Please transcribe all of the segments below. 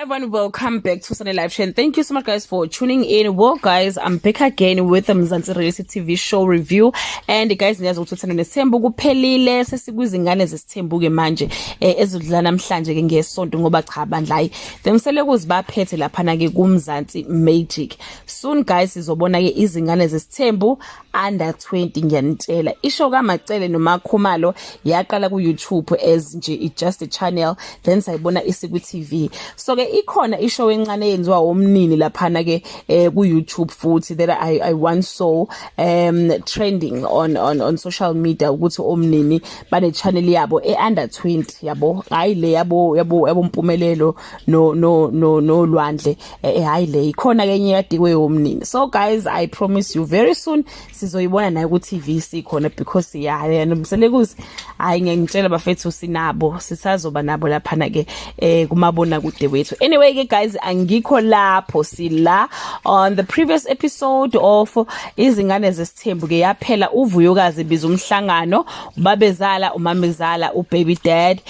Everyone, welcome back to Sunday Live Show and thank you so much, guys, for tuning in. Well guys, I'm back again with the Mzansi Reality TV show review. And guys, niyazi ukuthi Uthando Nesithembu kuphelile, sesikwizingane zesithembu ke manje ezidlala namhlanje ke ngesonto, ngoba cha bandla, hayi, the Mselekus baphethe laphana ke kuMzansi Magic. Soon guys, sizobona ke izingane zesithembu under 20. Ngiyanitshela, ishow kaMacele noMakhumalo yaqala ku YouTube as nje it just a channel, then sayibona isiku TV. So ke ikhona ishow encane eyenziwa omnini laphana ke ku YouTube futhi that I once saw trending on social media, ukuthi omnini bane channel yabo e under 20 yabo, hayi le yabo Mpumelelo no Lwandle, hayi le ikhona ke enye yadikwe omnini. So guys, I promise you, very soon sizoyibona nayo ku TV sikhona, because ya yena Mselekus, hayi, ngiyangitshela bafethu, sinabo, sisazoba nabo laphana ke kumabona kude wethu. Anyway ke guys, angikho lapho, sila on the previous episode of Izingane Zesithembu ke, yaphela uVuyokazi biza umhlangano, ubabezala, umamezala, ubaby dad,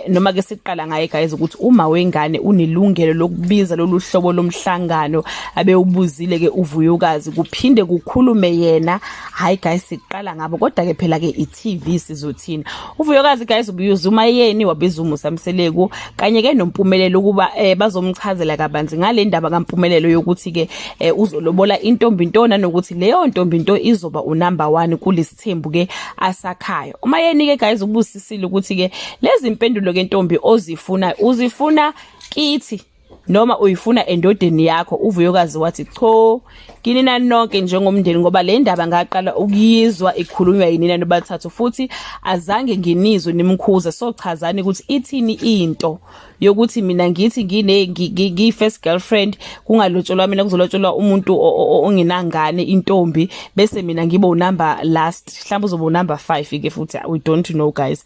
noma ke siqala ngaye guys, ukuthi uma wengane unelungelo lokubiza lolu hlobo lomhlangano abewubuzile ke uVuyokazi, kuphinde kukhulume yena. Hayi guys, siqala ngabo, kodwa ke phela ke i-TV, sizothina? UVuyokazi guys ubuyuza uMayeni, wabiza uMusa Mseleku kanye ke noMpumelelo ukuba bazomchazela kabanzi ngale ndaba kaMpumelelo yokuthi ke uzolobola intombi ntona, nokuthi leyo ntombi nto izoba unumber 1 kulesithembu ke asakhayo. UMayeni ke guys ubusisile ukuthi ke lezi impendulo ke ntombi ozifuna, uzifuna kithi noma uyifuna endodeni yakho? UVuyokazi wathi cho, kinina nonke njengomndeni, ngoba le ndaba ngaqala ukuyizwa ikhulunywa yinina nobathathu, futhi azange nginizwe nimkhuza. So chazani ukuthi ithini into yokuthi mina ngithi ngine ngi first girlfriend, kungalotsholwa mina, kuzolotsholwa umuntu ongenangane, intombi, bese mina ngibe unumber last, mhlawumbe uzoba unumber 5 ke futhi, we don't know guys,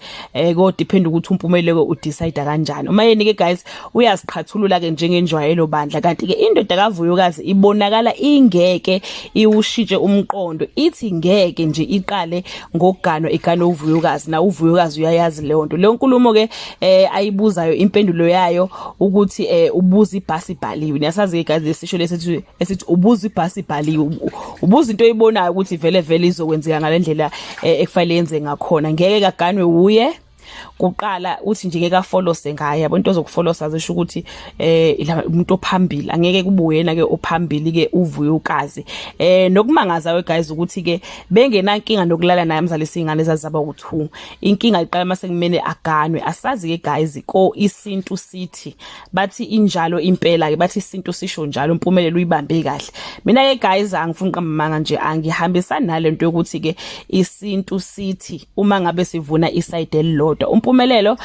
ko depend ukuthi uMpumelelo udecide kanjani. Uma yeni ke guys uyaziqhathulula ke njengenjwayelo bandla, kanti ke indoda kaVuyokazi ibonakala ingeke iwushintshe umqondo, ithi ngeke nje iqale ngokuganwa, igane uVuyokazi, na uVuyokazi uyayazi leyo nto. Leyo nkulumo ke ayibuzayo, impendulo yayo ukuthi ubuza ibhasi ibhaliwe. Niyasazi ke guys lesisho lesithi esithi ubuza ibhasi ibhaliwe, ubuza into oyibonayo ukuthi vele vele izokwenzeka ngalendlela ekufanele yenze ngakhona. Ngeke kaganwe uye kuqala, uthi nje ngeke afolose ngaye, yabo, into zokufolosa zisho ukuthi umuntu ophambili angeke kube uyena ke ophambili ke uVuyokazi. Nokumangaza we guys ukuthi ke bengenankinga nokulala naye amzalisa ingane ezazaba u2, inkinga iqala mase kumele aganwe. Asazi ke guys, ko isintu sithi, bathi injalo impela ke, bathi isintu sisho njalo. Impumelelo uyibambe kahle. Mina ke guys, angifuni qamba nje, angihambisani nalento yokuthi ke isintu sithi uma ngabe sivuna iside elilodwa. Umpumelelo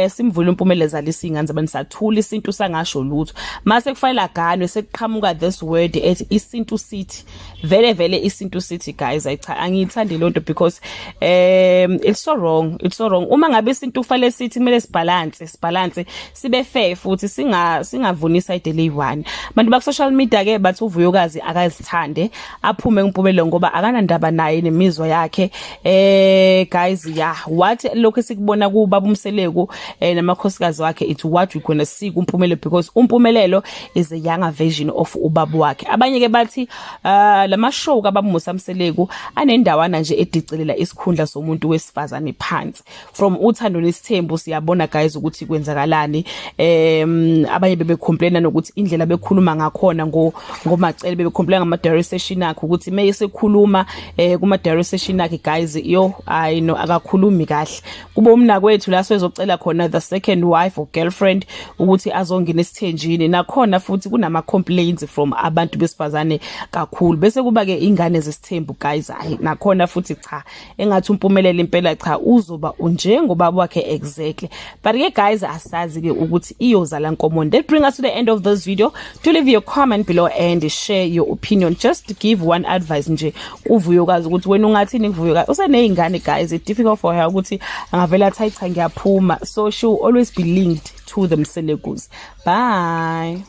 simvula uMpumelelo zalisa ingane zabantu, sathula, isintu sangasho lutho. Mase kufanele aganwe, sekuqhamuka this word ethi isintu sithi. Vele vele isintu sithi guys, ayi cha, angiyithandi lonto because it's so wrong, it's so wrong. Uma ngabe isintu kufanele sithi, kumele sibalance, sibalance, sibe fair futhi singavuni iside eliyi-one. Abantu baku social media ke bathi uVuyokazi akazithande, aphume kuMpumelelo ngoba akanandaba naye nemizwa yakhe. Guys, yeah, what lokho esikubona kubaba uMseleku namakhosikazi wakhe, it's what we gonna see kuMpumelelo, because uMpumelelo is a younger version of ubaba wakhe. Abanye ke bathi lama show kababa Musa Mseleku anendawana nje edicelela isikhundla somuntu wesifazane phansi. From Uthando Nesithembu siyabona guys ukuthi kwenzakalani. Abanye bebecomplaina nokuthi indlela bekhuluma ngakhona ngoMacele, bebecomplaina ngama diary session akhe, ukuthi mayesekhuluma kuma diary session akhe guys, yo, I know akakhulumi kahle. Kube umnakwethu la sezocela khona the second wife or girlfriend ukuthi azongena esithenjini, nakhona futhi kunama complaints from abantu besifazane kakhulu. Bese kuba ke ingane zesithembu guys, hayi, nakhona futhi cha, engathi uMpumelelo impela cha, uzoba unjengobaba wakhe exactly. But ke guys, asazi ke ukuthi iyozala nkomo. That bring us to the end of this video. Do leave your comment below and share your opinion. Just give one advice nje kuVuyokazi, ukuthi wena ungathini kuVuyokazi useneyingane. Guys, it's difficult for her ukuthi angavela athi cha, ngiyaphuma, so she will always be linked to the Mselekus. Bye.